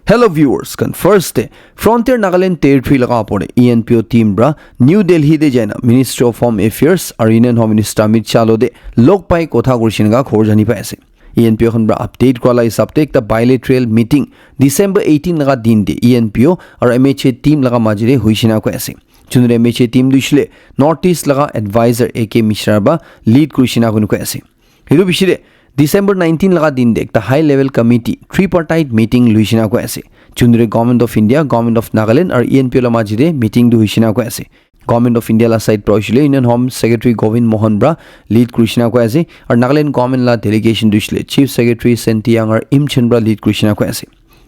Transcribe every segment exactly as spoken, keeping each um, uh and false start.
Hello viewers, kan first te Frontier Nagaland Territory laga apor te E N P O team pra New Delhi te jaina Ministry of Home Affairs aru Union Home Minister Amit Shah lo te log pai kotha kurishe naka khobor jani pai ase. E N P O khan pra update kura la hisab te ekta bilateral meeting December eighteen laga din te E N P O aru M H A team laga maji te huishe na koi ase. Chundre M H A team tu shile North East laga advisor A K Mishra ba lead kurishe na koi ase. Etu bishi de December nineteen laga din de ekta high level committee tripartite meeting luishe na koi ase. Chundre Government of India, Government of Nagaland aru E N P O la maji de meeting tu huishe na koi ase. Government of India la side pra hoishile Union Home Secretary Govind Mohan pra lead kurishe na koi ase. Aru Nagaland government la delegation tu hoishile Chief Secretary Senti Yang aru Im Chen pra lead kurishe na koi ase.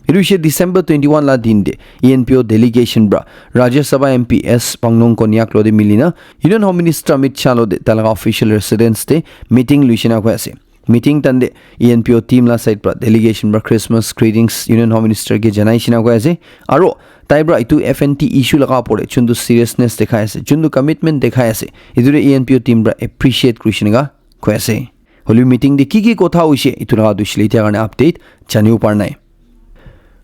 Etu hoishe December twenty-one la din de E N P O delegation pra Rajya Sabha M P S Panglong Konyak lo de milina Union Home Minister Amit Shah lo de talaga official residence de meeting luishe na koi ase. Meeting tan de E N P O team la side pra delegation pra Christmas greetings Union Home Minister ke janai shina koi ase. Aro tai pra itu F N T issue laga opor de chuntu seriousness dekhai ase, chuntu commitment dekhai ase, itu de E N P O team pra appreciate kurishe naka koi ase. Hoilebi meeting de ki ki kotha hoishe itu laga tu shile etiya karne update janibo para nai.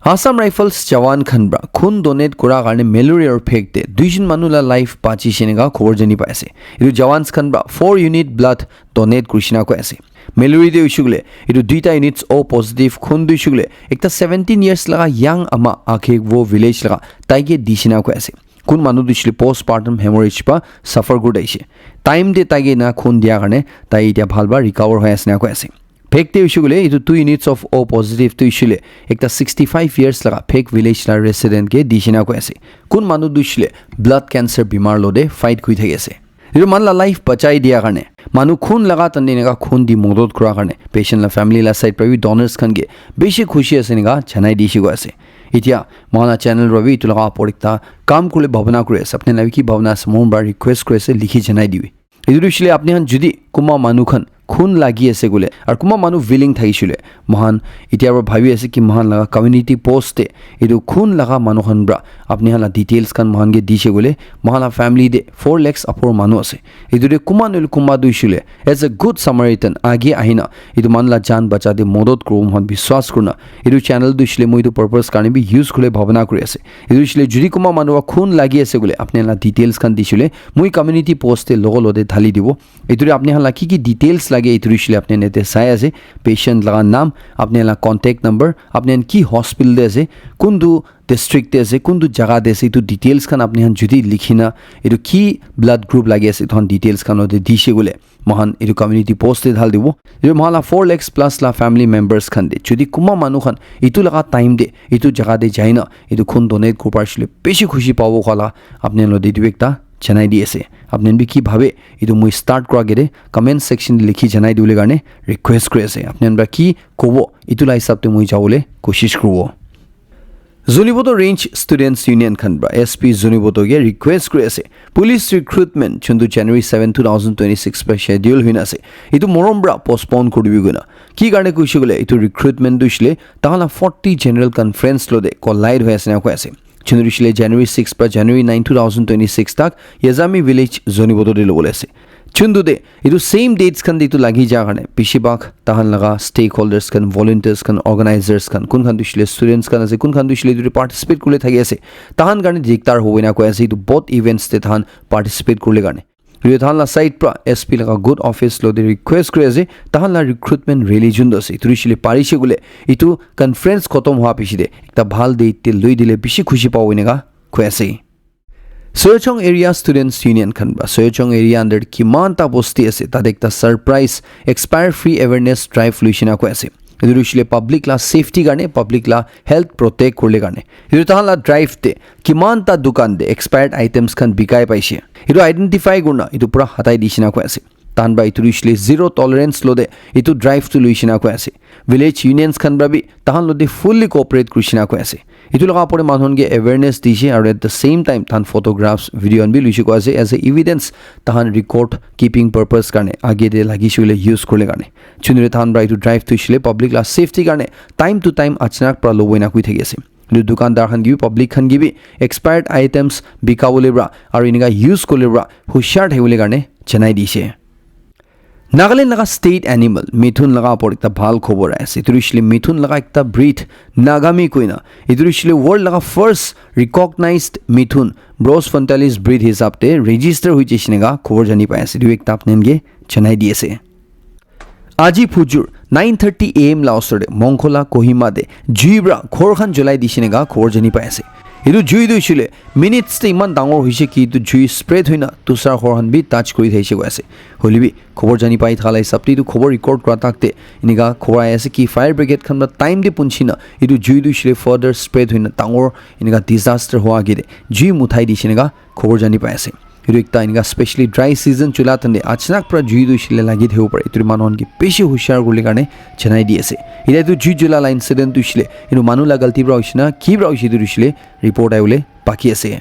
Assam Rifles jawan khan pra khun donate kura karne Meluri aru Phek te duijon manu la life bachi she naka khobor jani pai ase. Itu jawans khan pra four unit blood donate kurishe na koi ase. Meluri te hoishe koile itu duita units O positive khun tu hoishe koile ekta seventeen years laga young ama Akhekwo village laga taike dishe na koi ase. Kun manu tu hoishe koile postpartum hemorrhage pa suffer kuri thakishe. Time te taike na khun dia karne tai etiya bhal pa recover hoi ase na koi ase. Phek te hoishe koile itu two units of O positive tu hoishe koile ekta sixty five years laga Phek village la resident ke dishe na koi ase. Kun manu tu hoishe koile blood cancer bimar lo de fight kuri thaki ase. Itu man la life bachai dia karne, manu khun laga tande naka khun di modot kura karne, patient la family la side pra bi donors khan ke bishi khushi ase naka janai dishe koi ase. Etiya mohan la channel pra bi itu laga opor ekta kam kule bhabana kuri ase. Apni la bi ki bhabana ase, mohan pra request kuri ase, likhi janai dibi. Itu tu hoishe koile apni khan judi kunba manu khan khun lagi ase koile, aru kunba manu willing thakishe koile, mohan etiya pra bhabi ase ki mohan laga community post te itu khun laga manu khan pra apni khan la details khan mohan ke dishe koile, mohan la family te four lakhs apor manu ase. Itu de kunba nohoile kunba tu hoishe koile, as a good Samaritan, age ahina itu manu la jan bacha de modot kuribo mohan biswas kurina itu channel tu hoishe koile moi itu purpose karne bi use kule bhabana kuri ase. Itu hoishe koile judi kunba manu pra khun lagi ase koile, apni khan la details khan dishe koile moi community post te logo lo de dhali dibo. Itu de apni khan la ki ki details lage itu hoishe koile apni khan yate sai ase, patient laga naam, apni khan la contact number, apni khan ki hospital de ase, kuntu district te ase, kuntu jaga de ase, itu details khan apni khan judi likhina itu ki blood group lagi ase, itu khan details khan lo de dishe koile mohan itu community post te dhal dibo. Itu mohan la four lakhs plus la family members khan de judi kunba manu khan itu laga time de itu jaga de jaina itu khun donate kuri parishe koile bishi khushi pabo koa la apni khan lo de itu ekta janai di ase. Apni khan bi ki bhabe itu moi start kura ke de comment section de likhi janai dibole karne request kuri ase. Apni khan pra ki kobo itu la hisab te moi jabole koshish kuribo. Zunheboto Range Students Union khan pra S P Zunheboto ke request kuri ase police recruitment chuntu January seven, two thousand twenty-six pra schedule huina ase, itu morom pra postpone kuri dibi koina. Ki karne kuishe koile itu recruitment tu hoishe koile tahan la forty general conference lo de collide hoi ase na koi ase. Chuntu hoishe koile January six pra January nine, two thousand twenty-six tak Yazami village Zunheboto de lobole ase. Chuntu de itu same dates khan de itu lagi ja karne bishi bhag tahan laga stakeholders khan, volunteers khan, organizers khan, kun khan tu hoishe koile students khan ase, kun khan tu hoishe koile itu participate kule thaki ase, tahan karne diktar hobo na koi ase itu both events te tahan participate kurle karne. Itu tahan la side pra S P laga good office lo de request kuri ase, tahan la recruitment rally jun tu ase itu hoishe koile parishe koile itu conference khotom hua piche de ekta bhal date te loi dile bishi khushi pabo eneka koi ase. Soyachong Area Students Union khan pra Soyachong area under kiman ta bosti ase, tate ekta surprise expire free awareness drive luishe na koi ase. Etu hoishe koile public la safety karne, public la health protect kurle karne. Etu tahan la drive te kiman ta dukan te expired items khan bikai paishe, etu identify kurna etu pura hatai dishe na koi ase. Tahan pra etu hoishe koile zero tolerance lo de etu drive tu luishe na koi ase. Village unions khan pra bi tahan lo de fully cooperate kurishe na koi ase. Etu laga opor te manu khan ke awareness dishe aru at the same time tahan photographs, video khan bi luishe koi ase as a evidence tahan record keeping purpose karne age te lagishe koile use kurle karne. Chunire tahan pra etu drive tu hoishe koile public la safety karne time to time achanak pra lobo ena koi thaki ase. Etu dukandar khan ke bi, public khan ke bi expired items bika bole pra aru eneka use kurle pra hushar thaki bole karne janai dishe. Nagaland laga state animal mithun laga opor ekta bhal khobor ase. Etu hoishe le mithun laga ekta breed Nagami koina. Etu hoishe le world laga first recognized mithun, Bros frontalis breed hisab te register hoi jaise nega khobor jani pai ase. Etu ekta apni khan ke janai di ase. Aji phujur nine thirty a m la osor te Mongkhola Kohima te jui pra ghor khan jolai dise nega khobor jani pai ase. Etu jui tu hoishe le minutes te iman dangor hoise ki etu jui spread hoina dusra ghor khan bi touch kuri thaise koi ase. Hoile bi khobor jani pai thala hisab te etu khobor record kura tak te enika khobor ahi ase ki fire brigade khan pra time te punchi na etu jui tu hoishe le further spread hoina dangor enika disaster hua age te jui muthai dise nega khobor jani pai ase. Etu ekta enika specially dry season chula tande achanak pra jui tu hoishe le lagi thakibo pare. Etu manu khan ke bishi hushiar kuri le karne janai di ase. Etia etu jui jula la incident tu hoishe le etu manu la galti pra hoishe na ki pra hoishe etu hoishe le report ahi bole baki ase.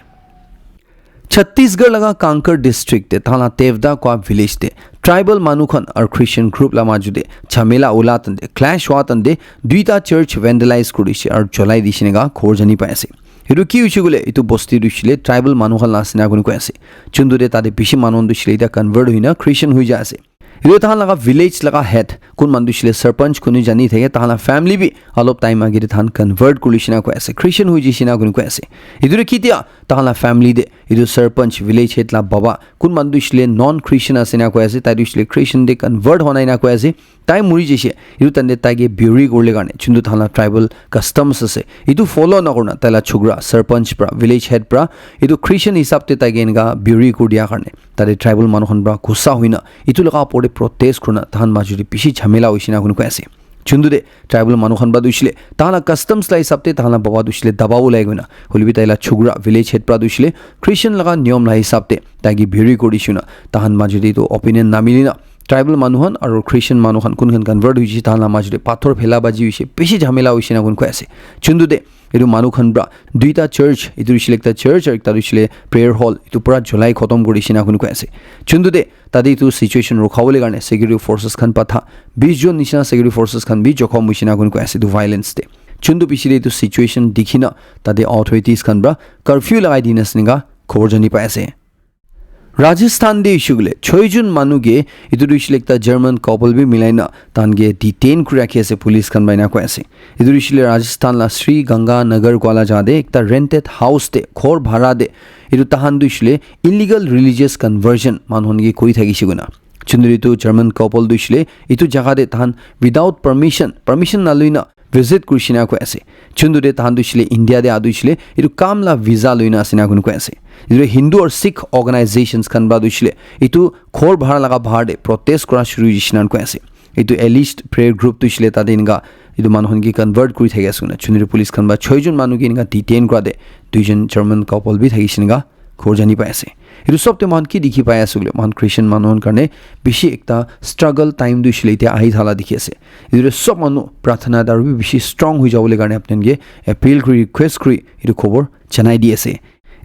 Chhattisgarh laga Kanker district te thala Tevda kwa village te tribal manu khan aru Christian group la maju te jhamela ula tande clash hua tande duita church vandalize kuri dise aru jolai dise nega khobor jani pai ase. Etu ki hoise koile etu bosti tu hoishe le tribal manu khan la ase na koi ase. Chuntu te tate bishi manu khan tu hoishe le eta convert hoina Christian hoi ja ase. Etu tahan laga village laga head kun manu tu hoishe le sarpanch kunu jani thake tahan la family bi alop time age te tahan convert kuri dise na koi ase, Christian hoi jaise na koi ase. Etu tu kitia tahan la family te etu sarpanch village head la baba kun manu tu hoishe le non Christian ase na koi ase, tai tu hoishe le Christian te convert hona na koi ase. Tai muri jaise, etu tande tai ke bury kurle karne chuntu tahan la tribal customs ase etu follow na kurna tai la chukra sarpanch pra village head pra etu Christian hisab te tai ke enika bury kuri dia karne tate tribal manu khan pra gussa hoina etu laga opor te protest kurna tahan maju te bishi jhamela hoise na koi ase. Chuntu te tribal manu khan pra tu hoishe le tahan la customs la hisab te tahan la baba tu hoishe le daba ulai koina hoile bi tai la chukra village head pra tu hoishe le Christian laga niyom la hisab te tai ke bury kuri dise na tahan maju te etu opinion na mili na tribal manu khan aru Christian manu khan kun khan convert hoise tahan la maju te pathor phela baji hoise bishi jhamela hoise na koi ase. Chuntu te etu manu khan pra duita church etu hoishe le ekta church aru ekta tu hoishe le prayer hall etu pura jolai khotom kuri dise na koi ase. Chuntu te tate etu situation rukha bole karne security forces khan patha bish jon nishina security forces khan bi jokhom hoise na koi ase etu violence te. Chuntu bishi te etu situation dikhi na tate authorities khan pra curfew lagai dina ase nega khobor jani pai ase. Rajasthan te hoishe koile choi jon manu ke etu tu hoishe le ekta German couple bi milai na tahan ke detain kuri rakhi ase police khan pra ena koi ase. Etu tu hoishe le Rajasthan la Sri Ganga Nagar koi la jaga te ekta rented house te ghor bhara te etu tahan tu hoishe le illegal religious conversion manu khan ke kuri thakise koina. Chuntu etu German couple tu hoishe le etu jaga te tahan without permission, permission na lui na visit kurishe na koi ase. Chuntu te tahan tu hoishe le India te aa tu hoishe le etu kam la visa lui na ase na koi ase. Etu Hindu or Sikh organizations khan pra tu hoishe le etu ghor bhara laga bahar te protest kura shuru hoishe na koi ase. Etu alleged prayer group tu hoishe le tate enika etu manu khan ke convert kuri thaki ase koina. Chuntu police khan pra choi jon manu ke enika detain kura te dui jon German couple bi thakishe enika khobor jani pai ase. Etu sob te moikhan ki dikhi pai ase koile, moikhan Christian manu khan karne bishi ekta struggle time tu hoishe le etia ahi thala dikhi ase. Etu te sob manu prathana daru bi bishi strong hoi jabo le karne apni khan ke appeal kuri, request kuri etu khobor janai di ase.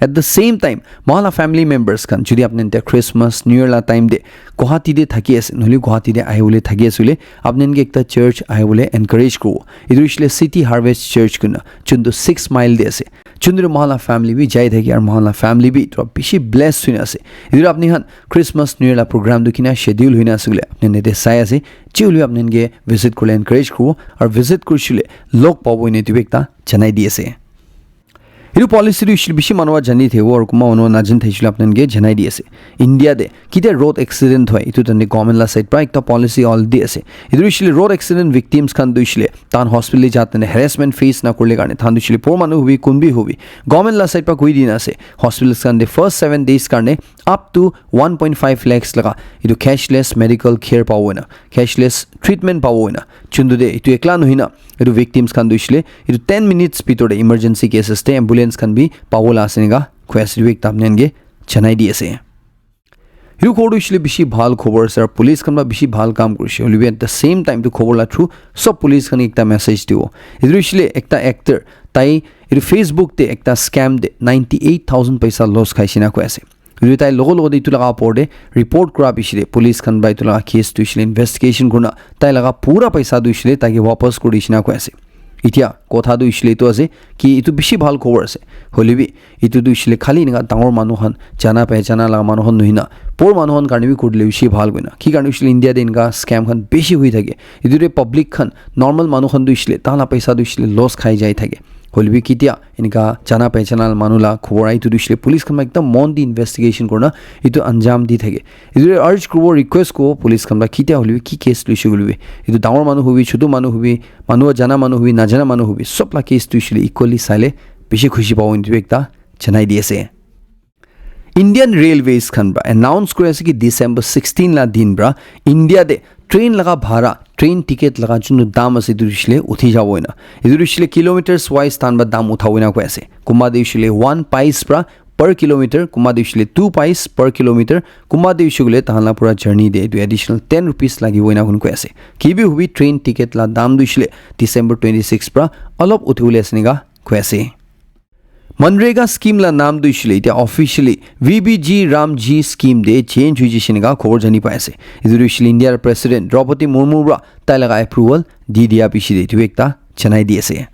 At the same time, moikhan la family members khan jodi apni khan etia Christmas, New Year la time te Guwahati te thaki ase, nohole Guwahati te ahi bole thaki ase koile, apni khan ke ekta church ahi bole encourage kuribo. Etu hoishe le City Harvest Church koina, chuntu six mile te ase. Chuntu moikhan la family bi jai thaki, aru moikhan la family bi etu bishi bless hoina ase. Etu apni khan Christmas, New Year la program tu kina schedule hoina ase koile, apni khan yate sai ase. Chi hoile apni khan ke visit kurle encourage kuribo, aru visit kurishe le log pabo ene etu bi ekta janai di ase. Etu policy tu hoishe le bishi manu jani thakibo aru kunba manu najani thakishi le apni khan ke janai di ase. India te kitia road accident hoi, etu tande government la side pra ekta policy already ase. Etu hoishe le road accident victims khan tu hoishe le tahan hospital te ja tande harassment face na kurle karne tahan tu hoishe le poor manu hobi kun bi hobi government la side pra koi dina ase. Hospitals khan te first seven days karne up to one point five lakhs laga etu cashless medical care pabo na, cashless treatment pabo na. Chuntu te etu ekla nohoi na etu victims khan tu hoishe le etu ten minutes bitor te emergency cases te ambulance khan bi pabo la ase enika koi ase. Etu ekta apni khan ke janai di ase. Etu khobor tu hoishe le bishi bhal khobor ase aru police khan pra bishi bhal kam kurishe. Hoile bi at the same time etu khobor la through sob police khan ke ekta message dibo. Etu hoishe le ekta actor tai etu Facebook te ekta scam te ninety eight thousand paisa loss khaishe na koi ase. Etu tai logo logo te etu laga opor te report kura bishi te police khan pra etu laga case tu hoishe le investigation kurina tai laga pura paisa tu hoishe le tai ke wapas kuri dishe na koi ase. Etia kotha tu hoishe le etu ase ki etu bishi bhal khobor ase. Hoile bi etu tu hoishe le khali eneka dangor manu khan, jana pehchana laga manu khan nohoi na, poor manu khan karne bi kuri dile bishi bhal koina. Ki karne hoishe le India te eneka scam khan bishi hoi thake. Etu te public khan, normal manu khan tu hoishe le tahan la paisa tu hoishe le loss khai jai thake. Hoile bi ketia eneka jana pehchana manu la khobor ahi, etu tu hoishe le police khan para ekdam mon di investigation kurina etu anjam di thake. Etu te urge kuribo, request kuribo police khan para, ketia hoile bi ki case loise koile bi, etu dangor manu hobi, chutu manu hobi, manu jana manu hobi, najana manu hobi, sob la case tu hoishe le equally saile bishi khushi pabo, etu ekta janai di ase. Indian Railways khan para announce kuri ase ki December sixteen la din para India te train laga bhara, train ticket laga juntu dam ase, etu hoishe le uthi jabo ena. Etu hoishe le kilometers wise tahan para dam uthabo ena koi ase. Kunba te hoishe le one paise para per kilometer, kunba te hoishe le two paise per kilometer, kunba te hoishe koile tahan la pura journey te etu additional ten rupees lagibo ena koi ase. Ki bi hobi, train ticket la dam tu hoishe le December twenty six para olop uthi bole ase eneka koi ase. Manrega scheme la naam tu hoishe le etia officially V B G Ram G scheme te change hoi jaise eneka khobor jani pai ase. Etu tu hoishe le India la President Draupadi Murmu para tai laga approval di dia piche te etu ekta janai di ase.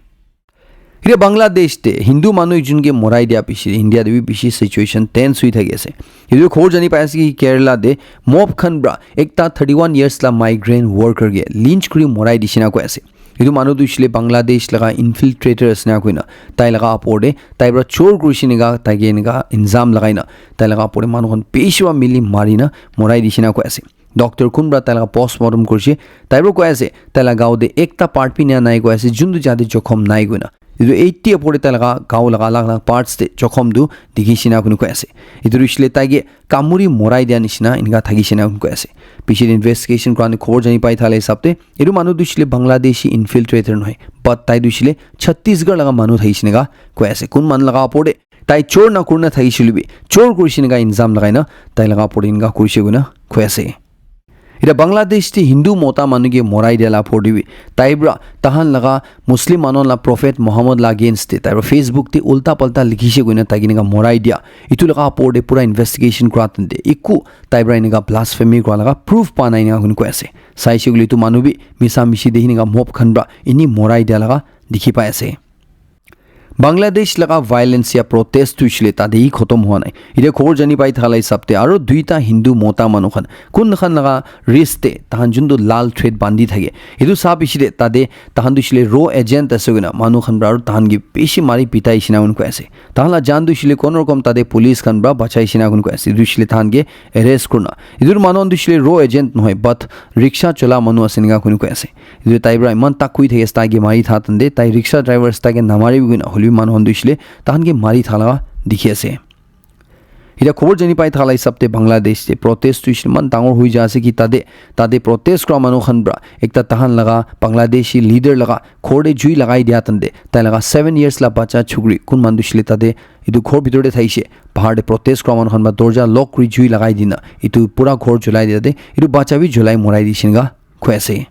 Etia Bangladesh te Hindu manu ekjon ke morai dia piche te India te bi bishi situation tense hoi thaki ase. Etu khobor jani pai ase ki Kerala te mob khan para ekta thirty one years la migrant worker ke lynch kuri morai dishi na koi ase. Etu manu tu hoishe le Bangladesh laga infiltrator ase na koina, tai laga apor te tai para chor kurishe eneka, tai ke eneka ilzam lagai na tai laga apor te manu khan bishi para mili mari na morai dishi na koi ase. Doctor khan para tai laga postmortem kurishe, tai para koi ase tai laga gao te ekta part bi ena nai koi ase, juntu jate jokhom nai koina. Etu eighty apor te tai laga gao laga alag alag parts te jokhom tu dikhi she na koi ase. Etu hoishe le tai ke kamuri morai dia nishina eneka thakishe na koi ase. Piche te investigation kura te khobor jani pai thala hisab te, etu manu tu hoishe le Bangladeshi infiltrator nohoi, but tai tu hoishe le Chhattisgarh laga manu thakishe eneka koi ase. Kun manu laga apor te tai chor na kurina thakishe hoile bi, chor kurishe eneka ilzam lagai na tai laga apor te eneka kurishe koina koi ase. Etia Bangladesh te Hindu mota manu ke morai dia la apor te bi, tai para tahan laga Muslim manu la prophet Muhammad la against te tai para Facebook te ulta palta likhishe koina tai ke eneka morai dia, etu laga apor te pura investigation kura tante eku tai para eneka blasphemy kura laga proof pa nai eneka koi ase. Saishe koile etu manu bi misa mishi de eneka mob khan para eni morai dia laga dikhi pai ase. Bangladesh laga violence ya protest tu hoishe le tate hi khotom hua nai. Etia khobor jani pai thala hisab te aro duita Hindu mota manu khan kun khan laga wrist te tahan juntu lal thread bandi thake, etu sa piche te tate tahan tu hoishe le raw agent ase koina manu khan para aro tahan ke bishi mari pitai shina koi ase. Tahan la jan tu hoishe le kono rokom tate police khan para bachai shina koi ase. Etu hoishe le tahan ke arrest kurina. Etu manu khan tu hoishe le raw agent nohoi, but rickshaw chola manu ase eneka koi ase. Etu tai para eman tak koi thaki ase, tai ke mari tha tante tai rickshaw drivers tai ke namari bi koina hoile bi manu khan tu hoishe le tahan ke mari tha laga dikhi ase. Etia khobor jani pai thala hisab te Bangladesh te protest tu hoishe le eman dangor hoi ja ase ki tate, tate protest kura manu khan para ekta tahan laga Bangladeshi leader laga ghor te jui lagai dia tante tai laga seven years la bacha chukri kun manu tu hoishe le tate etu ghor bitor te thaishe, bahar te protest kura manu khan para dorja lock kuri jui lagai dina etu pura ghor julai dia te etu bacha bi julai morai dishi eneka koi ase.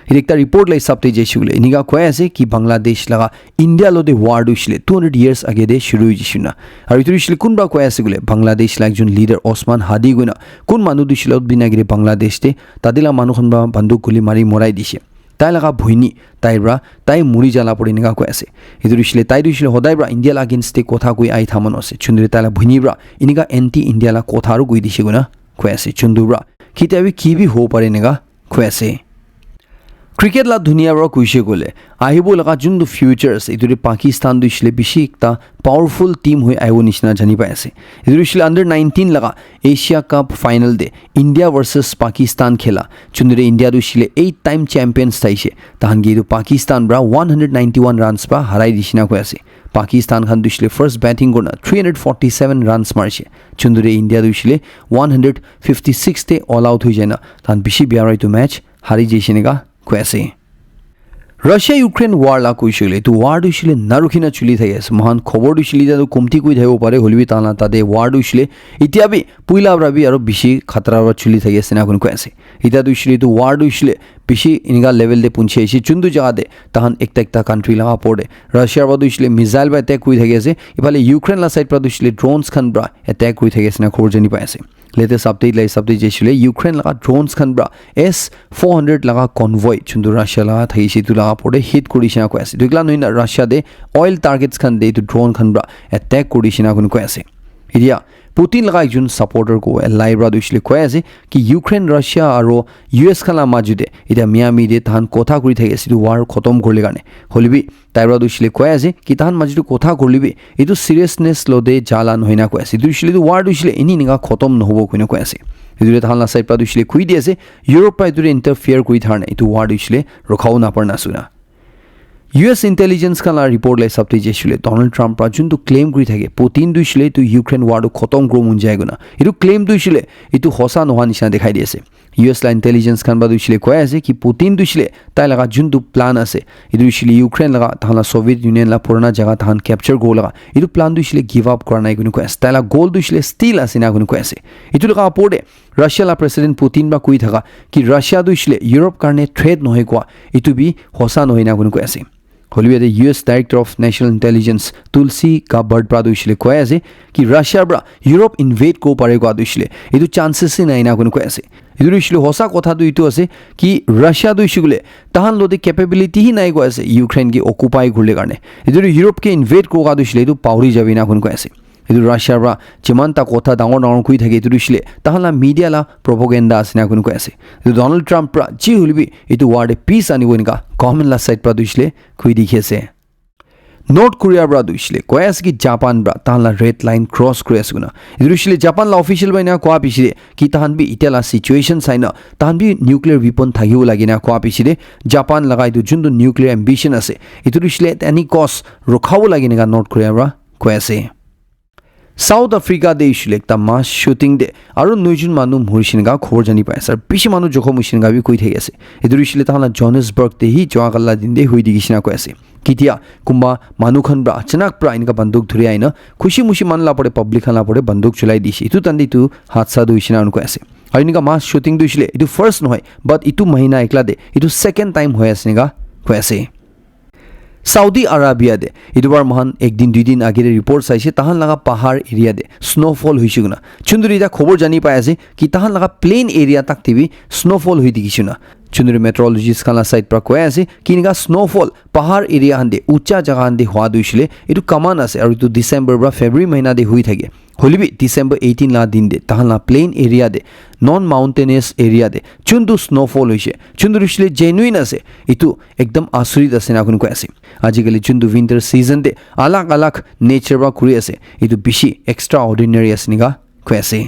Etu ekta report la hisab te jaise koile eneka koi ase ki Bangladesh laga India lo te war tu hoishe le two hundred years age te shuru hoi jaise na. Aru etu hoishe le kunba koi ase koile Bangladesh la ekjon leader Osman Hadi koina kun manu tu hoishe le bina kere Bangladesh te tate la manu khan para banduk guli mari morai dishe. Tai laga bhoini tai para tai muri ja la pore eneka koi ase. Etu hoishe le tai tu hoishe le hodai para India la against te kotha koi ahi tha manu ase. Chundri tai la bhoini para eneka anti India la kotha aru koi dishe koina koi ase. Chundu para ketia bi ki bi hobo pare eneka koi ase. Cricket la dunia para koishe koile ahibo laga juntu future ase, etu te Pakistan tu hoishe le bishi ekta powerful team hoi ahibo nishina jani pai ase. Etu hoishe le under nineteen laga Asia Cup final te India versus Pakistan khela, juntu te India tu hoishe le eight time champions thaishe. Tahan ke etu Pakistan para one hundred ninety one runs para harai dishi na koi ase. Pakistan khan tu hoishe le first batting kurina three hundred forty seven runs marishe. Juntu te India tu hoishe le one hundred fifty six te all out hoi jai na tahan bishi bia para etu match hari jaise eneka koi ase. Russia Ukraine war la koishe koile etu war tu hoishe le na rukhi na chuli thaki ase. Moikhan khobor tu hoishe le etia tu komti koi thakibo pare, hoile bi tahan la tate war tu hoishe le etia bi puila para bi aro bishi khatara para chuli thaki ase eneka koi koi ase. Etia tu hoishe le etu war tu hoishe le bishi enika level te punchi ase, juntu jaga te tahan ekta ekta country laga opor te Russia para tu hoishe le missile para attack kuri thaki ase, ifale Ukraine la side para tu hoishe le drones khan para attack kuri thaki ase na khobor jani pai ase. Latest update la hisab te jaishe le Ukraine laga drones khan para S four hundred laga convoy juntu Russia laga thakishe etu laga opor te hit kuri shina koi ase. Etu ekla nohoi na Russia te oil targets khan te etu drone khan para attack kuri shina koi ase. Etia Putin laga ekjon supporter ko ally para tu hoishe le koi ase ki Ukraine, Russia aro U S khan la maju te etia Miami te tahan kotha kuri thaki ase etu war khotom kuribole karne. Hoile bi tai para tu hoishe le koi ase ki tahan maju te kotha kurile bi etu seriousness lo te jala nohoi na koi ase. Etu hoishe le etu war tu hoishe le eni enika khotom nohobo koi na koi ase. Etu le tahan la side para tu hoishe le koi di ase Europe para etu te interfere kuri thakar na etu war tu hoishe le rukha bo napare na ase na. U S intelligence khan la report la hisab te jaishe le Donald Trump para juntu claim kuri thake Putin tu hoishe le etu Ukraine war tu khotom kuribo mon jai koi na. Etu claim tu hoishe le etu hosa nohoi nishina dikhai di ase. U S la intelligence khan para tu hoishe le koi ase ki Putin tu hoishe le tai laga juntu plan ase, etu hoishe le Ukraine laga tahan la Soviet Union la purana jaga tahan capture kuribo laga, etu plan tu hoishe le give up kura nai koi na koi ase. Tai la goal tu hoishe le still ase na koi na koi ase. Etu laga opor te Russia la President Putin para koi thaka ki Russia tu hoishe le Europe karne threat nohoi koa, etu bi hosa nohoi na koi na koi ase. Hoile bi yate U S Director of National Intelligence Tulsi Gabbard para tu hoishe le koi ase ki Russia para Europe invade kuribo pare koa tu hoishe le etu chances hi nai na koi na koi ase. Etu tu hoishe le hosa kotha tu etu ase ki Russia tu hoishe koile tahan lo te capability hi nai koi ase Ukraine ke occupy kuribole karne. Etu tu Europe ke invade kuribo ka tu hoishe le etu pahori jabi na koi na koi ase. Etu Russia para jiman ta kotha dangor dangor koi thake etu tu hoishe le tahan la media la propaganda ase na koi na koi ase. Etu Donald Trump para ji hoile bi etu war te peace anibo enika government la side para tu hoishe le koi dikhi ase. North Korea para tu hoishe le koi ase ki Japan para tahan la red line cross kuri ase koi na. Etu tu hoishe le Japan la official para enika koa piche te ki tahan bi etia la situation sai na tahan bi nuclear weapon thakibo lage na koa piche te Japan laga etu juntu nuclear ambition ase etu tu hoishe le at any cost rukhabo lage enika North Korea para koi ase. South Africa te hoishe le ekta mass shooting te aro noi jon manu morishe enika khobor jani pai ase. Aro bishi manu jokhom hoishe enika bi koi thaki ase. Etu hoishe le tahan la Johannesburg te hi joa kali la din te hoi thakishe na koi ase. Ketia kunba manu khan para achanak para enika banduk dhuri ahina khushi mushi manu la opor te public khan la opor te banduk cholai dishe. Etu time te etu hadsa tu hoishe na koi ase. Aro enika mass shooting tu hoishe le etu first nohoi, but etu mahina ekla te etu second time hoi ase enika koi ase. Saudi Arabia te etu bar moikhan ek din dui din age te report saise tahan laga pahar area te snowfall hoise koina. Chunduri ta khobor jani pai ase ki tahan laga plain area tak te bi snowfall hoi dikhi shina. Chunduri meteorologist khan la side pra koi ase ki enika snowfall pahar area khan te, ucha jaga khan te hua tu hoishe le etu common ase, aru etu December pra February mahina te hoi thake. Hoile bi December eighteen la din te tahan la plain area te, non mountainous area te chuntu snowfall hoise, chuntu hoishe le genuine ase, etu ekdam asurit ase ena koi ase. Ajikali chuntu winter season te alag alag nature pra kuri ase, etu bishi extraordinary ase ena koi ase.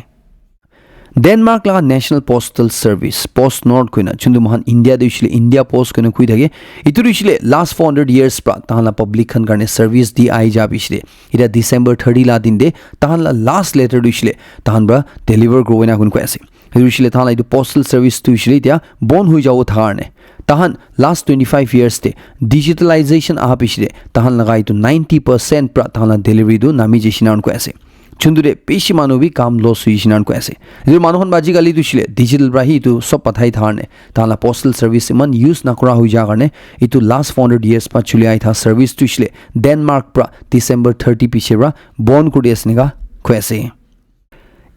Denmark laga National Postal Service, PostNord koina, chuntu moikhan India te hoishe le India Post koina koi thake, etu tu hoishe le last four hundred years pra tahan la public khan karne service di ahi ja bishi le. Eta December thirty la din te tahan la last letter tu hoishe le tahan pra deliver kuribo ena koi ase. Etu hoishe le tahan la etu postal service tu hoishe le etia bon hoi jabo thaka karne. Tahan last twenty five years te digitalization aha bishi le tahan laga etu ninety percent pra tahan la delivery tu nami jaishe ena koi ase. Chuntu te bishi manu bi kam loss hoishe ena koi ase. Etu manu khan pra ajikali tu hoishe le digital pra hi etu sob pathai thaka karne, tahan la postal service iman use nakura hoi ja karne, etu last four hundred years pra chuli ahi tha service tu hoishe le Denmark pra December thirty piche pra bon kuri ase ena koi ase.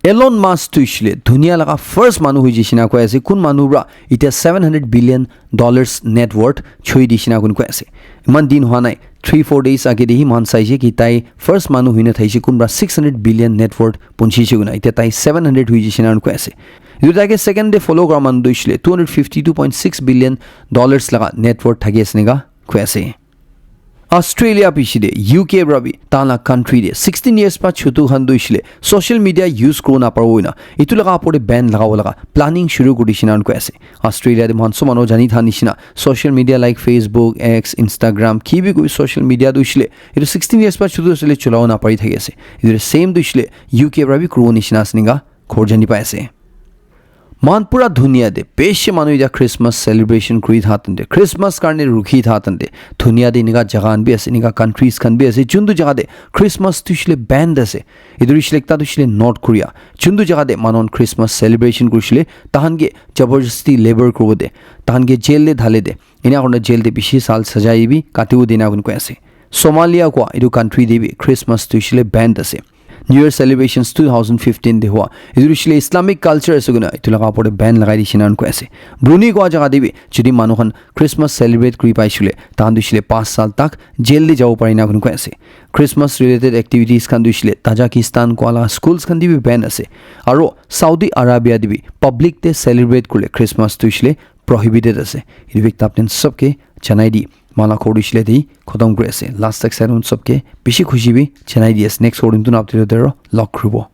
Elon Musk tu hoishe le dunia laga first manu hoi jaishe ena koi ase. Kun manu pra etia seven hundred billion dollars net worth choi dishe ena koi ase. Iman din hua nai, three four days age te hi moikhan saishe ki tai first manu hoina thaishe, kun pra six hundred billion net worth punchise koina. Etia tai seven hundred hoi jaishe ena koi ase. Etu tai ke second te follow kura manu tu hoishe le two hundred fifty two point six billion dollars laga net worth thaki ase ena koi ase. Australia piche te U K pra bi tahan la country te sixteen years pra chutu khan tu hoishe le social media use kuribo naparibo koina etu laga opor te ban lagabo laga planning shuru kuri dishe ena koi ase. Australia te moikhan sob manu jani tha nishina social media like Facebook, X, Instagram, ki bi koi social media tu hoishe le etu sixteen years pra chutu ase le cholabo napari thaki ase. Etu same tu hoishe le U K pra bi kuribo nishina ase ena khobor jani pai ase. Moikhan pura dunia te bishi manu etiya Christmas celebration kuri tha tante, Christmas karne rukhi tha tante, dunia te enika jaga khan bi ase, enika countries khan bi ase, juntu jaga te Christmas tu hoishe le banned ase. Etu hoishe le ekta tu hoishe le North Korea. Juntu jaga te manu khan Christmas celebration kuri hoishe le, tahan ke jabardasti labor kuribo de, tahan ke jail te dhale de. Ena kurina jail te bishi sal sajai bi katibo de ena koi ase. Somalia koa etu country te bi Christmas tu hoishe le banned ase. New Year celebrations two thousand fifteen te hua. Etu hoishe le Islamic culture ase koina etu laga opor te ban lagai dishe ena koi ase. Brunei koa jaga te bi jodi manu khan Christmas celebrate kuri paishe le, tahan tu hoishe le panch sal tak jail te jabo pare ena koi ase. Christmas related activities khan tu hoishe le Tajikistan koa laga schools khan te bi ban ase. Aro Saudi Arabia te bi public te celebrate kuri le Christmas tu hoishe le prohibited ase. Etu bi ekta apni khan sob ke janai di. Moikhan laga khobor tu hoishe le yate khotom kuri ase. Last tak sai sob ke bishi khushi bi janai di ase. Next khobor tu apni khan te aro log kuribo.